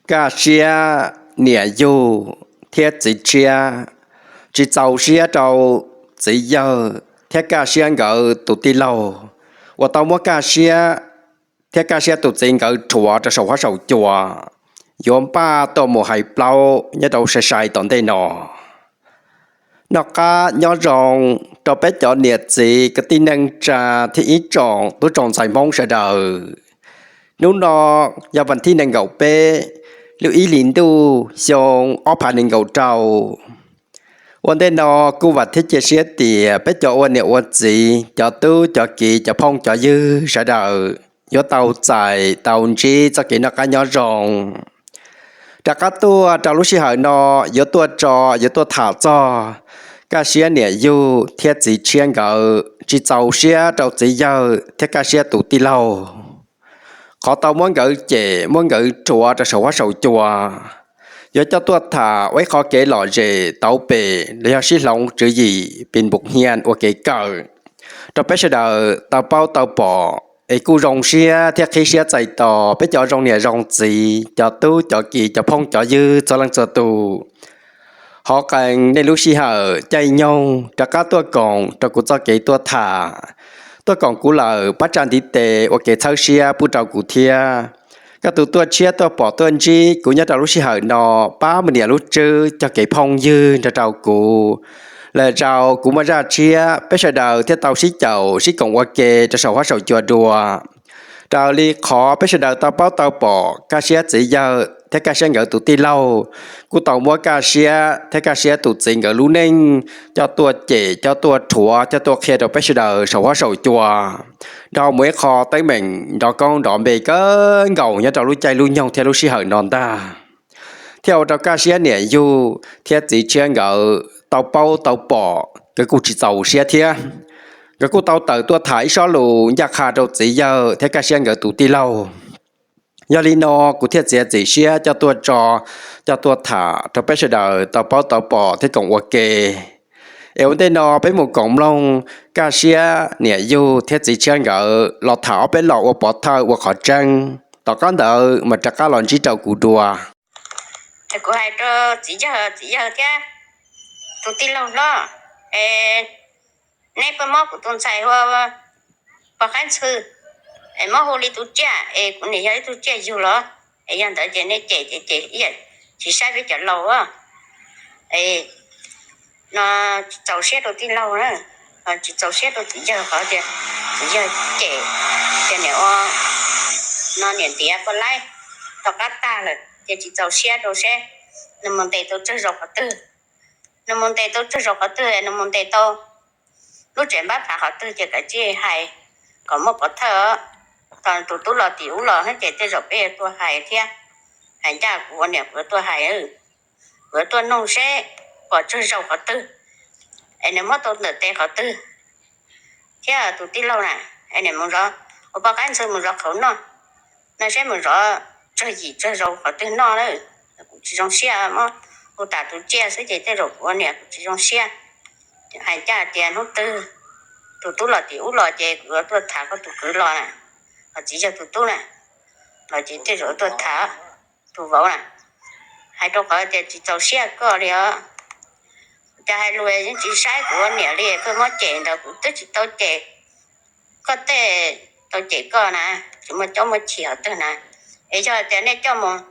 Kaj Siab niam yug thiab txiv tshiab tsis txaus siab rau txiv yawg thiab Kaj Siab nkawd tus tij laug uas tau muab Kaj Siab thiab Kaj Siab tus txiv nkawd rhuav rau saum huab saum cua, yuav npaj tuaj mus hais plaub nyob rau sai sai tom ntej no. Noj qab nyob zoo rau peb cov niam txiv kwv tij neej tsa thiab ib tsoom tub tsoom ntxhais Hmoob sawv daws. Hnub no yog vas thib nees nkaum peb lub ib hlis ntuj xyoo ob phav nees nkaum rau. Ua ntej no kuj vam thiab cia siab tias peb cov ua niam ua txiv, cov tub cov kiv, cov phooj cov ywg sawv daws yuav tau txais tau ntsib txoj kev noj qab nyob zoo. Rov qab tuaj rau lub sij hawm no yuav tuaj tso, yuav tuaj tham txog Kaj Siab niam yug thiab txiv tshiab nkawd tsis txaus siab rau txiv yawg thiab Kaj Siab tus tij laug qhov tau muab nkawd cem muab nkawd rhuav rau saum huab saum cua. Yuav coj tuaj tham ua ib qho kev lom zem tauv pem los yog sib hloov tswv yim pis npum hian ua kev kawm rau peb sawv daws tau paub tau pom, es kuj zoo siab thiab qhib siab txais tos peb cov zoo niam zoo txiv, cov tub cov kiv, cov phooj cov ywg txhua leej txhua tus. Hov qee nej lub sij hawm caij nyoog rov qab tuaj koom rau kuv txoj kev tuaj tham, tuaj koom kuv lawm pab tsa ntiv tes ua kev txhawb siab pub rau kuv thiab. Koj tus tuaj tshiab tuaj pom tuaj ntsib kuv nyob rau lub sij hawm no, pab mus nias lub tswb cog kev phooj ywg nrog rau kuv. Lwm zaus kuv muaj zaj tshiab peb sawv daws thiaj tau sib caum sib koom ua ke rau saum huab saum cua dua. Raws li qhov peb sawv daws tau paub tau pom, Kaj Siab txiv yawg thiab Kaj Siab nkawd tus tij laug kuj tau muab Kaj Siab thiab Kaj Siab tus txiv nkawd lub neej coj tuaj cem, coj tuaj rhuav, coj tuaj qhia rau peb sawv daws saum huab saum cua dhau mus ib qho teeb meem nrov koob nrov npe kawg nkaus nyob rau lub caij lub nyoog thiab lub sij hawm no ntag. Thiaj ua rau Kaj Siab niam yug thiab txiv tshiab nkawd tau paub tau pom, nkawd kuj tsis txaus siab thiab. Nkawd kuj tau tawm tuaj tham ib sob lus ncaj qha rau txiv yawg thiab Kaj Siab nkawd tus tij laug. Yog li no kuv thiaj txiav txim siab coj tuaj tso, coj tuaj tham rau peb sawv daws tau paub tau pom thiab koom ua ke. Es ua ntej no peb mus koom mloog Kaj Siab niam yug thiab txiv tshiab nkawd los tham ob peb los ua pov thawj ua qhov tseeb, tom qab ntawd mas rov qab los ntsib rau kuv dua. Kuv hais rau txiv yawg, txiv yawg thiab tus tij laug hlob, es neb puas muab kuv tus ntxhais hu ua pog qaib ntxhw, es muab hu li tus tsiaj, es kuv nim yog ib tug tsiaj yug los, es yog ntawd ces nej cem ces ces ib yam tsis saib peb cov laus. No tsis txaus siab rau tij laug na, tsis txaus siab rau txiv yawg qhov tias txiv yawg cem, ces niam ua, no niam ntiav poj laib tom qab tag lawm ces tsis txaus siab rau seb nws mus ntes tau tsawg zaus qhov twg. Nws mus ntes tau tsawg zaus qhov twg, nws mus ntes tau lub tsev npab phav qhov twg ces kav tsij hais kom muaj pov thawj. Thaum tus tub los tim ub los ces tej zaum peb yuav tuaj hais thiab. Hais ncaj kuv ua niam kuv yuav tuaj hais, kuv yuav tuaj nug seb pom tsawg zaus qhov twg, es nws muab tau ntawm tes qhov twg, thiab tus tij laug na, es nws mus zov, ua poj qaib ntxhw mus zov qhauv noj, no seb mus zov tsawg yim tsawg zaus qhov twg noj lawm. Kuv tsis zoo siab, muab hu tas tus tsiaj xwb ces tej zaum kuv ua niam kuv tsis zoo siab. Hais ncaj tias hnub twg tus tub los tim ub los ces kuv yuav tuaj tham koj tus kwv los na, ho txiv yawg tus tub na, los ces tej zaum tuaj tham tus vauv na. Hais rau qhov tias tsis txaus siab koj li os. Cov hais lus yeej tsis saib kuv ua niam li, koj muab cem ntawd kuv twb tsis tau cem koj tej, tau cem koj na, tsis muaj caub muaj chim qhov twg na. Es yog tias nej coj mus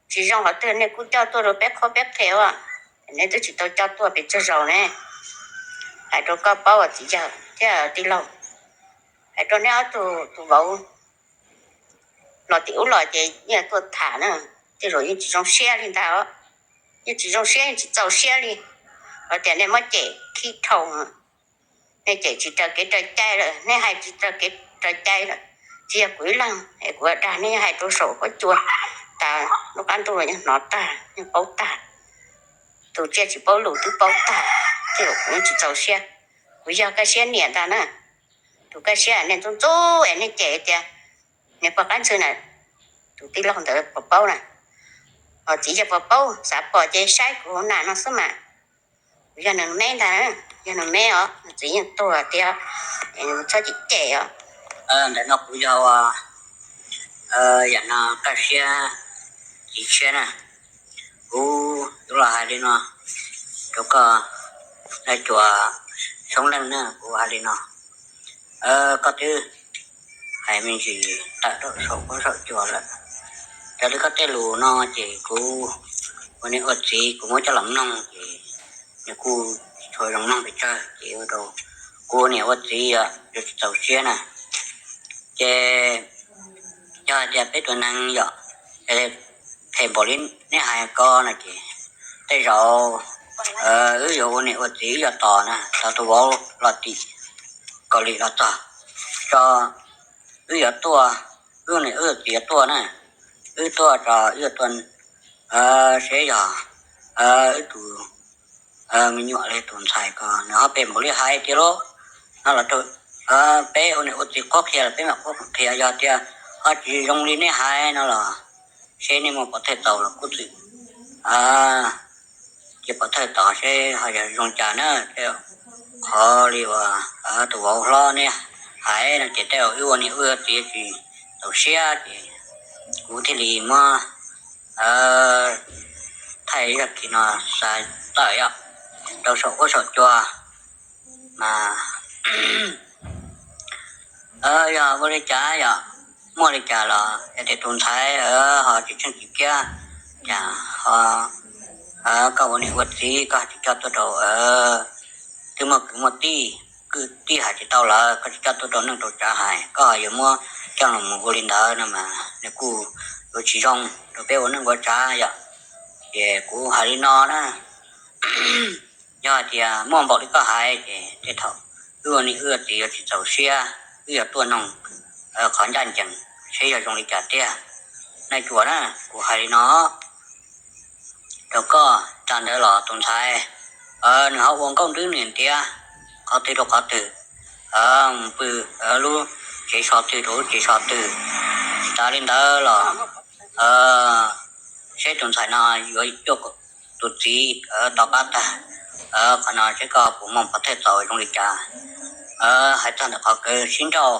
tsis zoo qhov twg nej kuj coj tuaj rau peb qhuab peb qhia, nej twb tsis tau coj tuaj pes tsawg zaus ne. Hais rau koj paub txiv yawg thiab tij laug, hais rau neb ob tug tus vauv los tim ub los ces yeej tuaj tham na, tej zaum yeej tsis zoo siab li ntag. Yeej tsis zoo siab yeej tsis txaus siab li, hos tias nej muab cem khib dhau, nej cem tsis raws kev raws cai lawm, nej hais tsis raws kev raws cai lawm. Tsis yog kuv ib leeg es kuv dag nej hais rau saum huab cua, tas lub qab ntuj los yeej hnov tag yeej paub tag. Tus tsiaj tsis paub lus twb paub tag, tej zaum kuv yeej tsis txaus siab. Kuv yog Kaj Siab niam ntag na, tus Kaj Siab nej ntxub ntxub es nej cem tias niag poj qaib ntxhw na, tus tij laug ntawd puas paub na, ho txiv yawg puas paub, xav pom ces saib kuv hauv nas no xwb mas. Kuv yog nws me ntag, yog nws me os, nws txiv yeej tuag tiag, txhob cem cem os. Ntawm no kuv yog ua, yam no Kaj Siab txiv tshiab na, kuv yuav los hais li no rau koj, Cuas Xyoob Leej na, kuv hais li no, koj twb hais me ntsis tawm rau saum huab saum cua lawm. Raws li koj tej lus no ces kuv ua niam ua txiv kuv muab coj los mloog ces nws kuj tsis tshua zoo mloog pes tsawg ces ua rau kuv ua niam ua txiv yuav tsis txaus siab na. Ces yog hais tias peb tus neeg yom, phem npaum li nej hais ko no ces tej zaum wb yuav ua niam ua txiv wb yuav tos na, tos tus vauv los tim Kaus Lim los txog tso, wb yuav tuaj, wb ua niam wb yuav txiv yuav tuaj na, wb tuaj tso wb yuav tuaj seb yog wb tus me nyuam li tus ntxhais ko nws ho phem npaum li hais tiag lauj. No los rau peb ua niam ua txiv qhuab qhia los peb mam qhuab qhia, yog tias ho tsis zoo li nej hais no los seb nej muaj pov thawj tau los kuj txwm cia pov thawj tod seb ho yog zoo cas na. Tej qhov li uas tus vauv hlob neb hais no ces tej zaum wb ua niam wb txiv tsis txaus siab ces kuv thiaj li muab thaij zaj kis no xa tawm yom rau saum huab saum cua mas yog ua li cas yom, muaj li cas los yog tias tus ntxhais ho tsis tsheej tsis kiab, cas ho koj ua niam ua txiv koj tsis coj tuaj rau twb muaj kwv muaj tij, kwv tij hais tsis tau lawm koj tsis coj tuaj rau neej rau tsav hais, koj ho yuav muab coj los mus ua li ntawd no mas nws kuj yuav tsis zoo rau peb ua neej ua tsav yom. Ces kuv hais li no na, yog hais tias muaj npaum li koj hais ces tej thaum wb ua niam wb ua txiv yuav tsis txaus siab, wb yuav tuaj noog qhov ncaj ncees seb yog zoo li cas tiag. Nais Cuas na, kuv hais li no rau koj, tag ntawd los tus ntxhais nws ho ua nkauj nrwb niam ntiav qhov twg rau qhov twg, mus pw lub tsev so twg rau lub tsev so twg. Tsis tas li ntawd los seb tus ntxhais no yuav cuaj tus txiv tom qab tag. Qhov no seb koj puas muaj pov thawj txaus zoo li cas. Hais txog ntawm qhov kwv sib nrauj,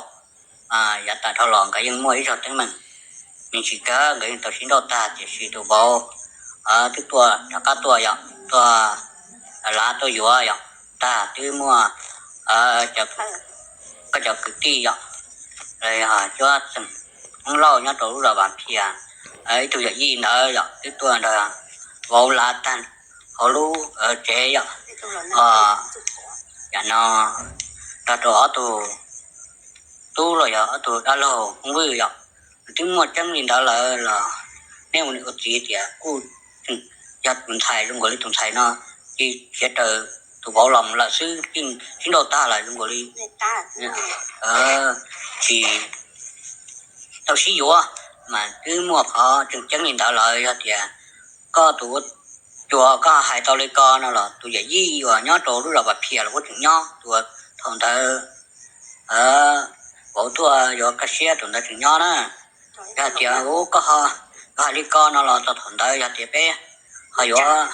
yav tas dhau los nkawd yeej muaj ib zaug teeb meem me ntsis kawg, nkawd yeej tau sib nrauj tag tiam sis tus vauv twb tuaj rov qab tuaj yom, tuaj lav tuaj yuav yom, tag twb muaj koj cov kwv tij yom, los yog cuab xeem Hmoob Lauj nyob rau lub zos Vam Phias, ib tug yawm yij ntawd yom twb tuaj nrog vauv lav tag hauv lub tsev yom. Yam no nrog rau ob tug tub los yog ob tug dab laug Hmoob Vwj yom, twb muaj tseeb li ntawd lawm los nej ua niam ua txiv tias kuj yog tus ntxhais zoo nkaus li tus ntxhais no ces khiav raws tus vauv los mus lawm xwb, yeej sib nrauj tag lawm zoo nkaus li tsis tau sib yuav, mas twb muaj qhov tseem ceeb li ntawd lawm. Yog tias koj tus ua cuas koj hais tau li ko no los tus yawm yij uas nyob rau lub zos Vam Phias los kuj tseem nyob, tus thaum ntawd vauv tuaj yuav kaj siab tus ntawd tseem nyob na. Yog tias koj hais li ko no los txog thaum ntawd yog tias peb ho yuav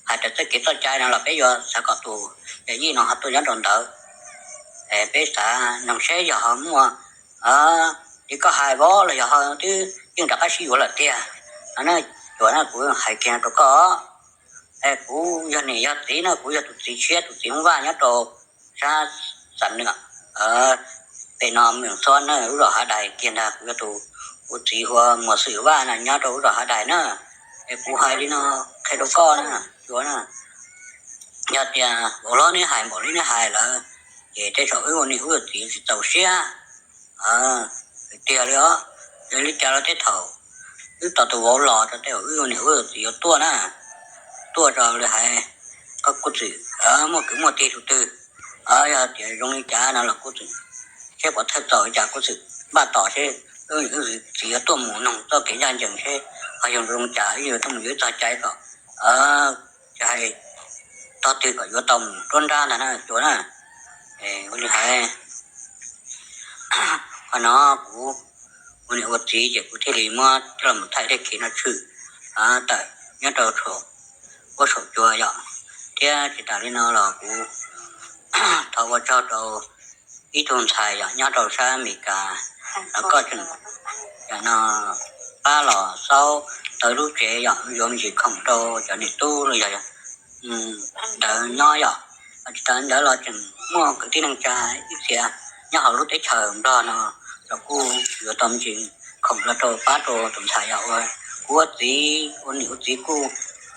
hais raws txoj kev txoj cai no los peb yuav xav kom tus yawm yij no ho tuaj nyob rau ntawd. Peb xav noog seb yog ho muaj li koj hais vauv los yog ho twb yeej rov qab sib yuav lawm tiag no na. Cuas na, kuv hais kiag rau koj, kuv yog niam yog txiv na, kuv yog tus txiv tshiab tus txiv Hmoob Vaj nyob rau sab Xam Nwm, pem no Mws Xob na, lub zos Hav Dais kiag ntag. Kuv yog tus, kuv txiv hu ua Muas Xwm Vaj no nyob rau lub zos Hav Dais na. Es kuv hais li no qhia rau koj na, Cuas na, yog tias vauv hlob neb hais npaum li neb hais lawm ces tej zaum wb ua niam wb ua txiv tsis txaus siab tiag li os. Yog li cas los tej thaum wb tos tus vauv los rau tej zaum wb ua niam wb ua txiv yuav tuaj na, tuaj rau li hais koj kuj txwm muaj kwv muaj tij tus twg, yog tias zoo li cas no los kuj txwm seb pov thawj txaus li cas kuj txwm npaj tos seb wb niam wb txiv yuav tuaj mus noog txoj kev ncaj ncees seb ho yog zoo li cas, wb yuav tuaj mus yuav ib txoj cai kom hais tog twg kom yuav tau mus nruab nrab ntag na Cuas na. Ua li hais qhov no kuv ua niam ua txiv ces kuv thiaj li muab coj los thaij tej kev no tshwm tawm nyob rau saum huab saum cua yom. Thiab tsis tas li no los kuv thov ua tsaug rau ib tug ntxhais yom nyob rau sab Amelikas, koj tseem, yam no pab los xaub tau lub tsev yom, yuav me ntsis khoom rau cov niam tub los yog ntawd nyob yom. Tsis tas ntawd los tseem muaj kwv tij neej tsa ib txhia nyob hauv lub teb chaws Nplog no los kuj yuav tau me ntsis khoom los rau pab rau tus ntxhais yom. Ua kuv ua txiv ua niam ua txiv kuj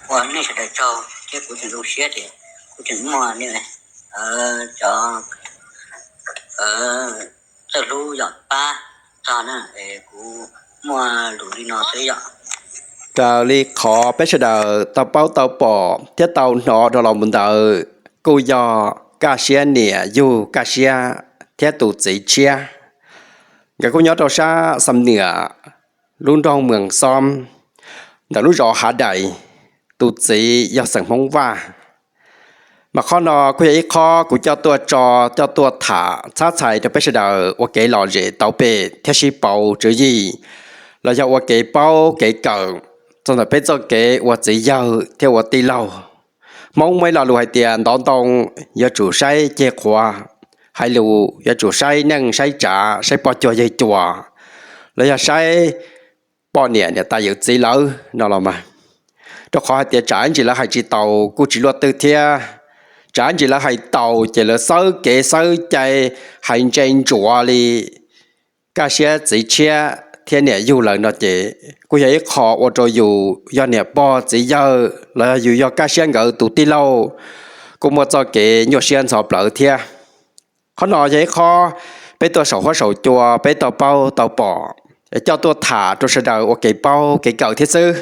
ua nej sawv daws tsaug thiab kuv tseem zoo siab tias kuv tseem muaj nej cov txawj hlub yom pab txog na. Kuv muaj lus li no xwb yom. Raws li qhov peb sawv daws tau paub tau pom thiab tau hnov rau los mus ntawd kuj yog Kaj Siab niam yug Kaj Siab thiab tus txiv tshiab. Nkawd kuj nyob rau sab Xam Niam, lub nroog Mws Xoob, ntawm lub zos Hav Dais. Tus txiv yog xeem Hmoob Vaj. Mas qhov no kuj yog ib qhov kuv coj tuaj tso, coj tuaj tham txhab txhais rau peb sawv daws ua kev lom zem tau pem thiab sib pauv tswv yim, los yog ua kev paub kev kawm txog ntawm peb txoj kev ua txiv yawg thiab ua tij laug. Hmoob muaj ib lo lus hais tias ntov ntoo yuav tsum saib ceg qhuav, hais lus yuav tsum saib neej saib tsav, saib poj cuag yawg cuas, los yog saib poj niam niam tais yawm txiv lawv no los mas. Rau qhov hais tias tsam ib ntsis lawv hais tsis taus kuj tsis luaj twg thiab, tsam ib ntsis lawv hais taus ces lawv xawb kev xawb cai, hais ntse ntsuav li Kaj Siab txiv tshiab thiab niam yug lawm no ces kuj yog ib qho ua rau yus yog niam pog txiv yawg los yog yus yog Kaj Siab nkawd tus tij laug kuj muaj txoj kev nyuaj siab ntxhov plawv thiab. Qhov no yog ib qho peb tuaj saum huab saum cua peb tau paub tau pom, coj tuaj tham rau sawv daws ua kev paub kev kawm thiab xwb.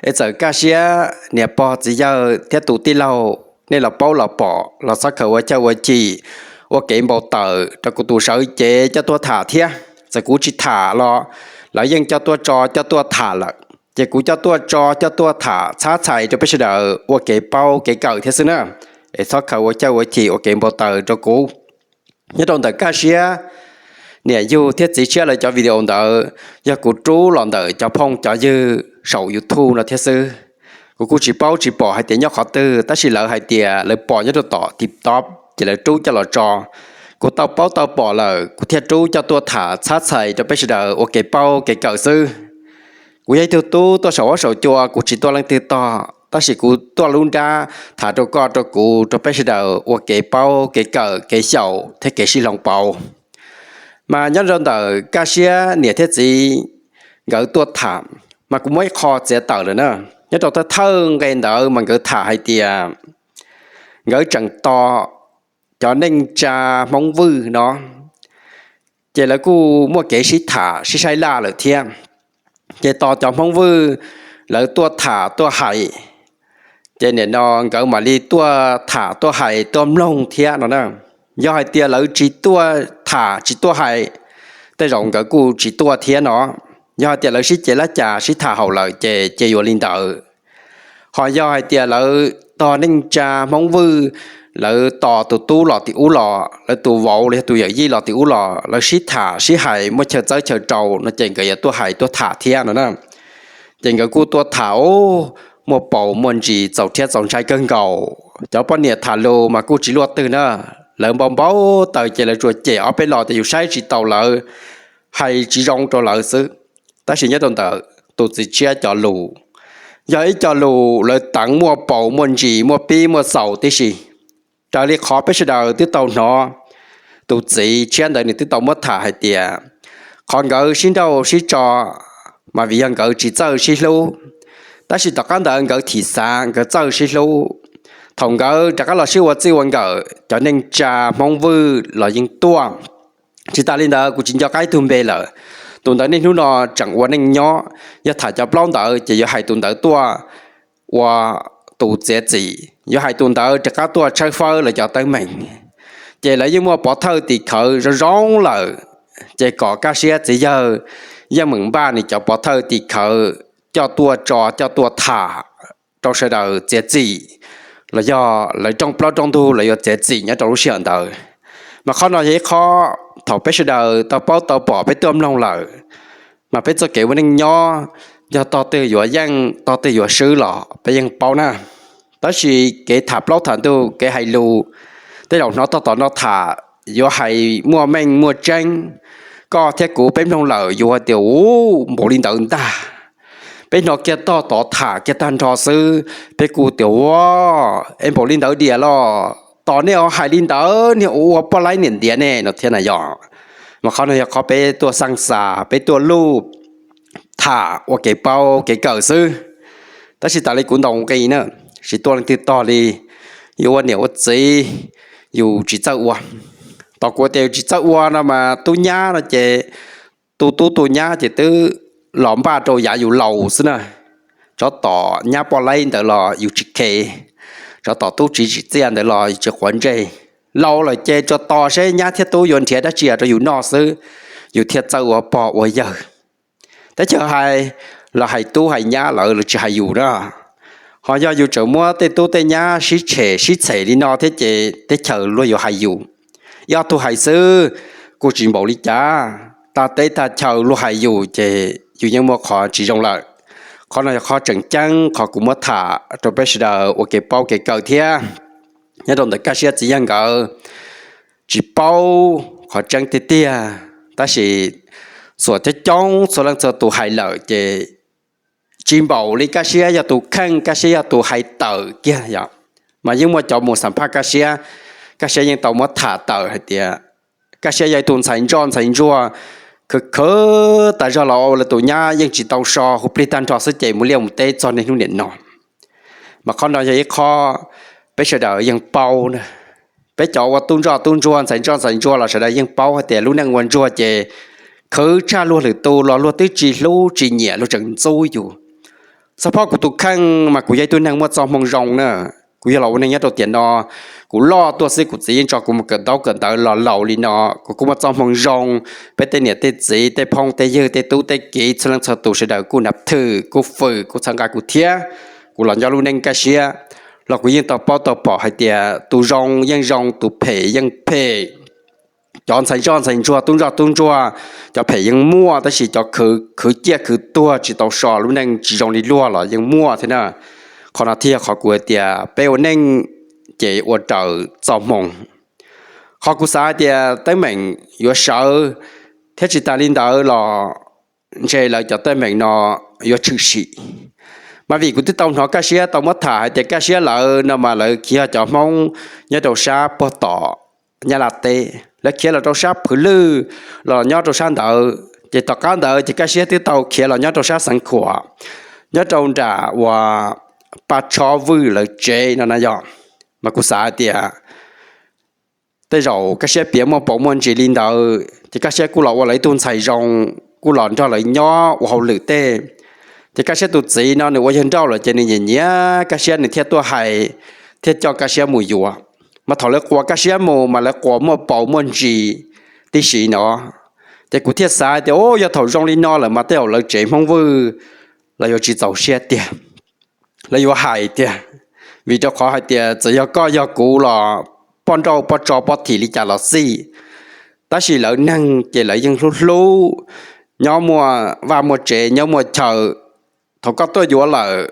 Es txawm Kaj Siab niam pog txiv yawg thiab tus tij laug nej los paub los pom los txhob khaws ua chawj ua chim, ua kev npau taws rau kuv tus sawv cev coj tuaj tham thiab. Txawm kuv tsis tham los lawv yeej coj tuaj tso coj tuaj tham lawm, ces kuv coj tuaj tso coj tuaj tham txhab txhais rau peb sawv daws ua kev paub kev kawm thiab xwb na. Es txhob khaws ua chawj ua chim ua kev npau taws rau kuv. Nyob rau ntawm Kaj Siab niam yug thiab txiv tshiab lawv cov video ntawd yog kuv rub los ntawm cov phooj cov ywg saum YouTube no thiab xwb. Kuv kuj tsis paub tsis pom hais tias nyob qhov twg, tab sis lawv hais tias lawv pom nyob rau tom TikTok ces lawv rub coj los tso. Kuv tau paub tau pom lawm kuv thiaj rub coj tuaj tham txhab txhais rau peb sawv daws ua kev paub kev kawm xwb. Kuv yog ib tug tub tuaj saum huab saum cua, kuv tsis tuaj leej twg tog, tab sis kuv tuaj lub nrab tham rau koj rau kuv rau peb sawv daws ua kev paub kev kawm kev xyaum thiab kev sib hloov pauv. Mas nyob rau ntawm Kaj Siab niam thiab txiv nkawd tuaj tham, mas kuv muab ib qho txiav tawm lawm na. Nyob rau thawj thawj nqe ntawd mas nkawd tham hais tias nkawd tseem tos cov neej tsa Hmoob Vwj no, ces lawv kuj muaj kev sib tham sib saib laj lawm thiab. Ces tos cov Hmoob Vwj lawv tuaj tham tuaj hais, ces nim no nkawd mam li tuaj tham tuaj hais tuaj mloog thiab no na. Yog hais tias lawv tsis tuaj tham tsis tuaj hais, tej zaum nkawd kuj tsis tuaj thiab no. Yog hais tias lawv sib cev laj cas sib tham haum lawm ces ces yuav li ntawd. Ho yog hais tias lawv tog neej tsa Hmoob Vwj, lawv tos tus tub los tim ub los, lawv tus vauv los yog tus yawm yij los tim ub los, lawv sib tham sib hais muaj chaw txawb chaw rau no ces nkawd yuav tuaj hais tuaj tham thiab no na. Ces nkawd kuj tuaj tham, muaj paus muaj ntsis txaus rhiab txaus ntshai kawg nkaus. Cov poj niam tham lus mas kuj tsis luaj twg na, lawv npau npau taws ces lawv tsuas cem ob peb los tias yus saib tsis taus lawv, hais tsis zoo rau lawv xwb. Tab sis nyob rau ntawm tus txiv tshiab cov lus, yog ib co lus lawv teev muaj paus muaj ntsis muaj pib muaj xaus tib si. Raws li qhov peb sawv daws twb tau hnov, tus txiv tshiab ntawd nws twb tau muab tham hais tias qhov nkawd sib nrauj sib tso mas vim yog nkawd tsis txawj sib hlub, tab sis tom qab ntawd nkawd thim xav nkawd txawj sib hlub. Thaum nkawd rov qab los sib ua txij ua nkawm, cov neej tsa Hmoob Vwj los yeej tuaj. Tsis tas li ntawd kuv tsis nco qab ib tug npe lawm. Tus ntawd niaj hnub no tseem ua neej nyob, yog tham cov plaub ntawd ces yuav hais tus ntawd tuaj ua tus txiav txim, yuav hais tus ntawd rov qab tuaj tshawb fawb lawv cov teeb meem. Ces lawv yeej muaj pov thawj tim khawv zoo zoo lawm, ces kom Kaj Siab txiv yawg yeej meem npaj nws cov pov thawj tim khawv coj tuaj tso coj tuaj tham rau sawv daws txiav txim, los yog lawv rooj plaub rooj ntug lawv yuav txiav txim nyob rau lub sij hawm ntawd. Mas qhov no yog ib qho thaum peb sawv daws tau paub tau pom peb tuaj mloog lawm, mas peb txoj kev ua neej nyob yog tog twg yuav yeej tog twg yuav swb los peb yeej paub na. Tab sis kev tham plaub tham ntug kev hais lus, tej zaum hnov tog tom no tham yuav hais muaj meej muaj tseeb, koj thiab kuv peb mloog lawm yus hais tias, Ua, npaum li ntawd ntag. Peb hnov kiag tog tod tham kiag tag nrho xwb, peb kuj tias, Ua, es npaum li ntawd diam los? Tos nej ho hais li ntawd, niag ua ua poj laib niam ntiav ne, no thiab na yog. Mas qhov no yog qhov peb tuaj xaa xas, peb tuaj luj tham ua kev paub kev kawm xwb. Tab sis tas li kuv ntaus nqi na, tsis tuaj leej twg tog li, yus ua niam ua txiv, yus tsis txawj ua. Tos kuv tias yus tsis txawj ua no mas tub nyab no ces, tus tub tus nyab ces twb los npaj rau yav yus laus xwb na. Tsov tom nyab poj laib ntawd los yus tsis khev, tsov tom tub txiv tsim txiaj ntawd los yus tsis quav ntsej. Laus lawm ces tsuas tos seb nyab thiab tub yuav nrhiav dab tsi rau yus noj xwb, yus thiaj txawj ua pog ua yawg. Teb chaws hais, los hais tub hais nyab lawv, lawv tsis hais yus na. Ho yog yus tseem muab tej tub tej nyab sib tshem sib txhem li no thiab ces teb chaws luag yuav hais yus. Ib ob tug hais xwb, kuj tsis npaum li cas, tag teb tag chaw luag hais yus ces yus yeej muaj qhov tsis zoo lawm. Qhov no yog qhov tseem ceeb, qhov kuv muab tham rau peb sawv daws ua kev paub kev kawm thiab. Nyob rau ntawm Kaj Siab txiv yawg nkawd tsis paub qhov tseeb tiag tiag, tab sis xuam coob coob txhua leej txhua tus hais lawm ces tsis npaum li Kaj Siab yog tus kheej, Kaj Siab yog tus hais tawm kiag yom. Mas yeej muaj cov mus xam phaj Kaj Siab, Kaj Siab yeej tau muab tham tawm hais tias Kaj Siab yog ib tug ntxhais ntsoj ntxhais ntsuag, khwv khwv tas zog los ua lawv tus nyab yeej tsis tau so, hu plig tag nrho xwb ces mus liaj mus teb txog niaj hnub niam no. Mas qhov no yog ib qho peb sawv daws yeej paub na. Peb cov ua tub ntsoj tub ntsuag, ntxhais ntsoj ntxhais ntsuag los sawv daws yeej paub hais tias lub neej ua ntsuag ces khwv tshaj luag lwm tus los luag twb tsis hlub tsis nyiam, luag tseem ntxub yus. Txog phob kuv tus kheej mas kuv yog ib tug neeg muaj txoj hmoo zoo na. Kuv yog los ua neeg nyob rau tiam no, kuv loj tuaj xwb kuv txiv yeej tso kuv mus kawm ntaub kawm ntawv los laus li no, kuv kuj muaj txoj hmoo zoo. Peb tej niam tej txiv tej phooj tej ywg tej tub tej kiv txhua leej txhua tus sawv daws kuj nab thwm kuj fwm kuj txhawb nqa kuv thiab. Kuv los nyob lub neej Kaj Siab los kuv yeej tau paub tau pom hais tias tus zoo yeej zoo, tus phem yeej phem. Cov ntxhais ntsoj ntxhais ntsuag, tub ntsoj tub ntsuag, cov phem yeej muaj, tab sis cov khwv khwv ciaj khwv tuag tsis tau so, lub neej tsis zoo li luag los yeej muaj thiab na. Qhov no thiaj yog qhov kuv hais tias peb ua neej ces ua raws txoj hmoo. Qhov kuv xav hais tias teeb meem yuav sawv thiab tsis tas li ntawd los ntshe lawv cov teeb meem no yuav tshwm sim. Mas vim kuv twb tau hnov Kaj Siab tau muab tham hais tias Kaj Siab lawv no mas lawv khiav cov Hmoob nyob rau sab puag tom Nyab Laj teb, lawv khiav los rau sab Phwv Lwj los nyob rau sab ntawd, ces tom qab ntawd ces Kaj Siab twb tau khiav los nyob rau sab Xeev Khuam, nyob rau nram uas Paj Tshob Vwj lawv tsev no na yog. Mas kuv xav hais tias tej zaum Kaj Siab piav muaj paus muaj ntsis li ntawd ces Kaj Siab kuj los ua lawv ib tug ntxhais zoo, kuj los nrog lawv nyob ua hauj lwm tej. Ces Kaj Siab tus txiv no nws ua yawg nrauj lawm ces nws nyiam nyiam Kaj Siab, nws thiaj tuaj hais, thiaj coj Kaj Siab mus yuav. Mas thaum lawv quas Kaj Siab mus mas lawv quas muaj paus muaj ntsis tib si no. Ces kuv thiaj xav tias, o, yog thaum zoo li no lawm mas tej zaum lawv tsev Hmoob Vwj los yuav tsis txaus siab tiag, lawv yuav hais tiag. Vim rau qhov hais tias txawm yog koj yog kuv los poj nrauj poj tso poj thim li cas los xij, tab sis lawv neeg ces lawv yeej hlub hlub, nyob muaj vaj muaj tsev nyob muaj chaw. Thaum koj tuaj yuav lawm,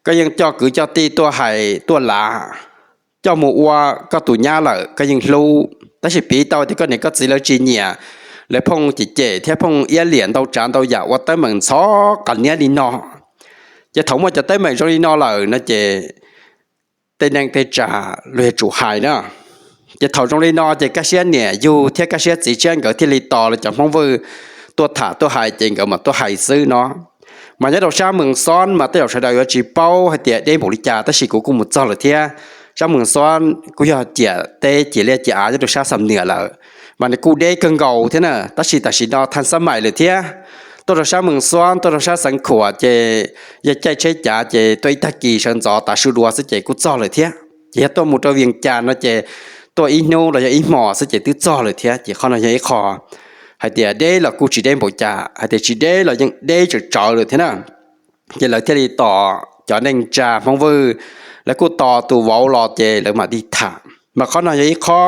koj yeej coj kwv coj tij tuaj hais tuaj lav, coj mus ua koj tus nyab lawm koj yeej hlub. Tab sis piv tau tias koj niam koj txiv lawv tsis nyiam, lawv phooj cem cem thiab phooj iab liam ntau tsav ntau yam ua teeb meem ntxhov qas niab li no. Ces thaum muaj cov teeb meem zoo li no lawm no ces tej neej tej tsav luag yuav tsum hais na. Ces thaum zoo li no ces Kaj Siab niam yug thiab Kaj Siab txiv tshiab nkawd thiaj li tos lawv cov Hmoob Vwj tuaj tham tuaj hais ces nkawd mam tuaj hais xwb no. Mas nyob rau sab Mees Xoob mas tej zaum sawv daws yuav tsis paub hais tias deb npaum li cas, tab sis kuv kuj mus txog lawm thiab. Sab Mees Xoob kuj yog ciam teb ciam liaj ciam av nyob rau sab Xam Nuas lawm, mas nws kuj deb kawg nkaus thiab na, tab sis tam sim no thaj xab maim lawm thiab. Tuaj rau sab Mees Xoob tuaj rau sab Xeev Khuam ces yog caij tsheb cav ces tuaj ib tag kis sawv ntxov tav su dua xwb ces kuj txog lawm thiab. Ces yog tuaj mus rau Vias Cas no ces tuaj ib hnub los yog ib hmos xwb ces twb txog lawm thiab. Ces qhov no yog ib qho hais tias deb los kuj tsis deb npaum cas, hais tias tsis deb los yeej deb tsawv tsawv lawm thiab na. Ces lawv thiaj li tos cov neej tsa Hmoob Vwj, lawv kuj tos tus vauv los ces lawv mam li tham. Mas qhov no yog ib qho,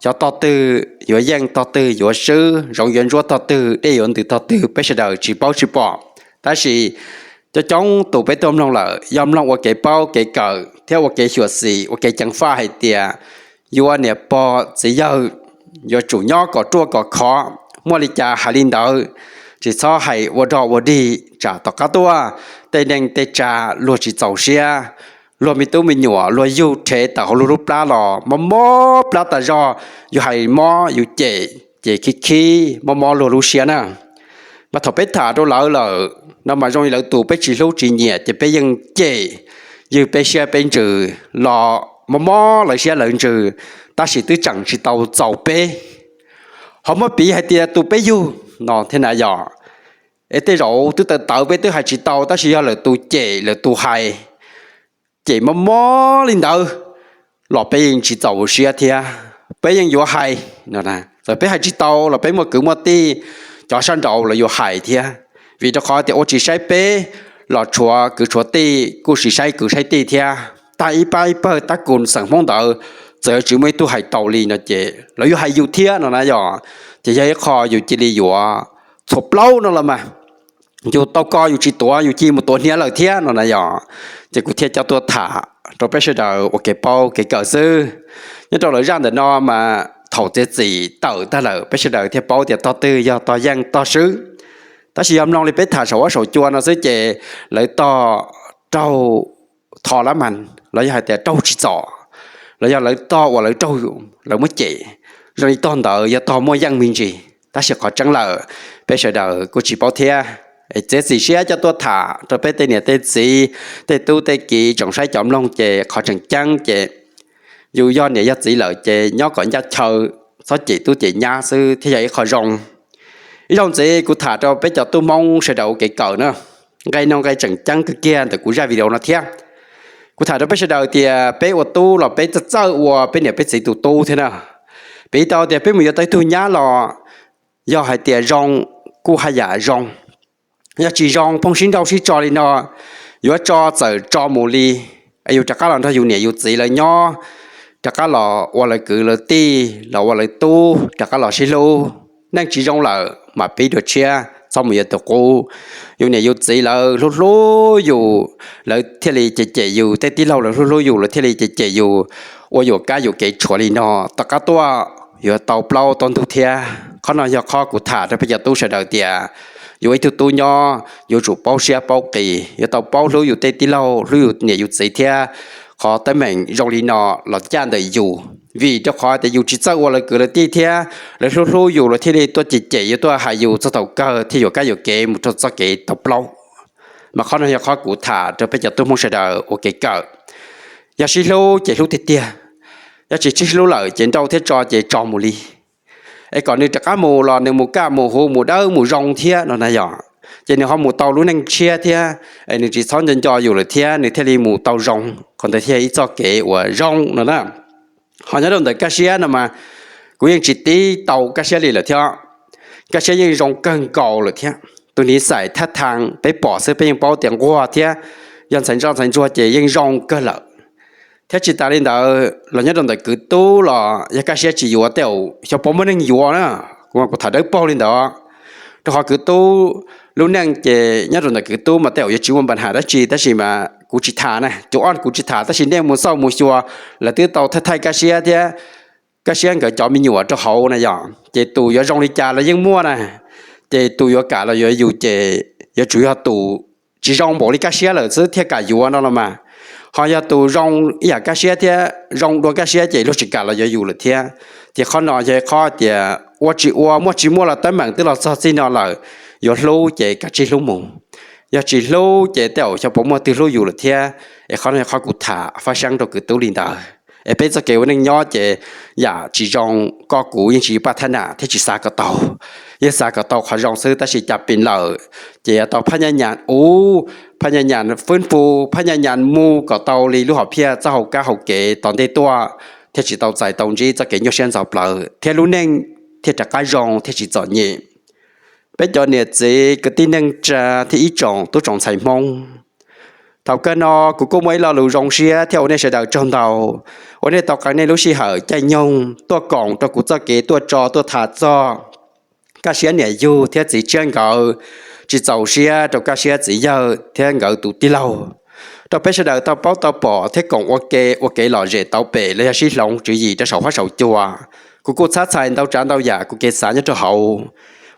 xyov tog twg yuav yeej tog twg yuav swb, zoov yuav ntsuab tog twg, dej yuav ntws tog twg peb sawv daws tsis paub tsis pom. Tab sis coob coob tus peb tuaj mloog lawm yog mloog ua kev paub kev kawm thiab ua kev xyuam xim ua kev ceev faj hais tias yuav niam pog txiv yawg yuav tsum nyob kom ruaj kom khov, muaj li cas hais li ntawd, tsis txhob hais ua dog ua dig tsam tom qab tuaj tej neeg tej tsav luag tsis txaus siab, luag me tub me nyuam luag yug rhev tawm hauv luag lub plab los mob mob plab tas zog, yus hais mob yus cem ces khib khib mob mob luag lub siab na. Mas thaum peb tham rau lawv lawm no mas zoo li lawv tus peb tsis hlub tsis nyiam ces peb yeej cem, ywg peb siab peb ntsws los mob mob lawv siab lawv ntsws, tab sis twb tseem tsis tau txaus peb. Ho muab piv hais tias tus peb yug no thiab na yog, es tej zaum twb tawv tawv peb twb hais tsis tau tab sis yog lawm tus cem lawm tus hais, cem mob mob li ntawd los peb yeej tsis txaus siab thiab, peb yeej yuav hais. Txawm peb hais tsis tau los peb muaj kwv muaj tij, cov sab nraud lawv yuav hais thiab, vim rau qhov tias ua tsis saib peb los tshuav kwv tshuav tij kuj tsis saib kwv saib tij thiab. Tag ib pab ib pawg tab kus xeem Hmoob ntawd txawm yuav tsis muaj ib tug hais tau li no ces lawv yuav hais yus thiab no na yog, ces yog ib qho yus cia li yuav txhua plaub no los mas, yus tau ko yus tsis tuav yus cia li mus tuav hniav lawm thiab no na yog. Ces kuv thiaj coj tuaj tham rau peb sawv daws ua kev paub kev kawm xwb. Nyob rau lawv zaj ntawm no mas thaum txiav txim tawm tag lawm peb sawv daws thiaj paub tias tog twg yog tog yeej tog swb. Tab sis yog mloog li peb tham saum huab saum cua no xwb ces lawv tog raug tho lab mas los yog hais tias raug tsis txom, los yog lawv tog uas lawv raug lawv muab cem, zoo li tog ntawd yog tog muaj yeej me ntsis. Tab sis qhov tseeb lawm peb sawv daws kuj tsis paub thiab. Txiav txim siab coj tuaj tham rau peb tej niam tej txiv, tej tub tej kiv tsoom saib cov mloog ces qhov tseem ceeb ces yus yog niam yog txiv lawm ces nyob kom ncaj chaw, txhob cem tub cem nyab xwb thiaj yog ib qho zoo. Ib zaug ntxiv kuv tham rau peb cov tub Hmoob sawv daws ua kev kawm na, nqe no nqe tseem ceeb kawg kiag ntawm kuv zaj video no thiab. Kuv tham rau peb sawv daws tias peb ua tub los peb txawj txawj ua peb niam peb txiv tus tub thiab na. Piv tau tias peb mus yuav tau ib tug nyab los yog hais tias zoo kuj haj yam zoo, yog tsis zoo phooj sib nrauj sib tso li no, yuav tso txawm tso mus li, yus rov qab los nrog yus niam yus txiv lawv nyob, rov qab los ua lawv kwv lawv tij los ua lawv tub rov qab los sib hlub. Neej tsis zoo lawm mas pib dua tshiab txhob mus yuav tus qub. Yus niam yus txiv lawv hlub hlub yus, lawv thiaj li cem cem yus, tej tij laug lawv hlub hlub yus lawv thiaj li cem cem yus, ua yuam kab yuam kev tshuav li no, tom qab tuaj yuav tau plaub tau ntug thiab. Qhov no yog qhov kuv tham rau peb cov tub sawv daws tias yuav ib tug tub nyob yuav tsum paub siab paub qis, yuav tau paub hlub yus tej tij laug hlub yus niam yus txiv thiab. Qhov teeb meem zoo li no los caj ntawm yus, vim rau qhov tias yus tsis txawj ua lawv kwv lawv tij thiab lawv hlub hlub yus lawv thiaj li tuaj cem cem yuav tuaj hais yus txog thaum kawg thiaj yuam kab yuam kev mus rau txoj kev tau plaub. Mas qhov no yog qhov kuv tham rau peb cov tub Hmoob sawv daws ua kev kawm. Yog sib hlub ces hlub tiag tiag, yog tsis sib hlub lawm ces nrauj thiab tso ces tso mus li. Es kom nws rov qab mus los nws mus kaj mus huv mus dawb mus zoo thiab no na yog, ces nws ho mus tau lub neej tshiab thiab, es nws tsis txhob nco nco yus lawm thiab nws thiaj li mus tau zoo, qhov ntawd thiaj ib txoj kev uas zoo no na. Ho nyob rau ntawm kaj siab no mas kuv yeej tsis tib tau kaj siab li lawm thiab. Kaj siab yeej zoo kawg nkaus lawm thiab, tus niv xais thaj thas peb pom xwb peb yeej paub tias nquag thiab, yog ntxhais ntsoj ntxhais ntsuag ces yeej zoo kawg lawm. Thiab tsis tas li ntawd los nyob rau ntawm kwv tub los yog kaj siab tsis yuav tej zaum xyov puas muaj neeg yuav na. Kuv mas kuv tham dawb paug li ntawd, rau qhov kwv tub lub neej ces nyob rau ntawm kwv tub mas tej zaum yuav tsis muaj npa has dab tsi tab sis mas kuv tsis tham na, cov ob kuv tsis tham tab sis nej mus xauj mus xyuas lawv twb tau thaij thaij kaj siab thiab, kaj siab nkawd cov me nyuam rau hauv na yog, ces tus yuav zoo li cas los yeej muaj na. Ces tus yuav kam los yuav yus ces yuav tsum yog tus tsis zoo npaum li kaj siab lawm xwb thiaj kam yuav no los mas. Ho yog tus zoo ib yam kaj siab thiab zoo dua kaj siab ces luag tsis kam los yuav yus lawm thiab. Ces qhov no yog qhov tias ua tsis ua muaj tsis muaj los teeb meem twb los txog txij no lawm, yuav hlub ces kav tsij hlub mus. Yog tsis hlub ces tej zaum xyov puas muaj twg hlub yus lawm thiab. Es qhov no yog qhov kuv tham fab seeb rau kwv tub li ntawd. Es peb txoj kev ua neej nyob ces yam tsis zoo koj kuv yeej tsis yuav paj thab nam thiab tsis xav kom tau, yeej xav kom tau qhov zoo xwb tab sis cas pim lawm ces yuav tau phaj nyaj nyas uv, phaj nyaj nyas fwb fu, phaj nyaj nyas mus kom tau li lub hom phiaj txoj hau kab hau kev tom ntej tuaj, thiaj tsis tau txais tau ntsib txoj kev nyuaj siab ntxhov plawv thiab lub neej thiaj rov qab zoo thiaj tsis txom nyem. Peb cov niam txiv kwv tij neej tsa thiab ib tsoom tub tsoom ntxhais Hmoob, thaum kawg no kuv kuj muaj ib lo lus zoo siab thiab ua nej sawv daws tsaug ntau, uas nej tau qee nej lub sij hawm caij nyoog tuaj koom rau kuv txoj kev tuaj tso tuaj tham txog kaj siab niam yug thiab txiv tshiab nkawd, tsis txaus siab rau kaj siab txiv yawg thiab nkawd tus tij laug, rau peb sawv daws tau paub tau pom thiab koom ua ke ua kev lom zem tau pem los yog sib hloov tswv yim rau saum huab saum cua. Kuv kuj txhab txhais ntau tsav ntau yam kuv kev xav nyob rau hauv.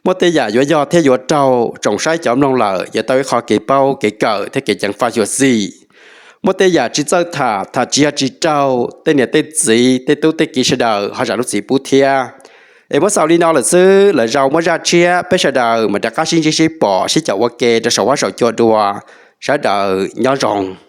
Muaj tej yam yuav yog thiab yuav raug, tsoom saib cov mloog lawm yuav tau ib qho kev paub kev kawm thiab kev ceev faj xyuam xim. Muaj tej yam tsis txawj tham, tham tsis yog tsis raug, tej niam tej txiv tej tub tej kiv sawv daws ho zam lub txim pub thiab. Es muab xaus li no lawm xwb, lwm zaus muaj zaj tshiab peb sawv daws mam rov qab sib ntsib sib pom sib caum ua ke rau saum huab saum cua dua. Sawv daws nyob zoo.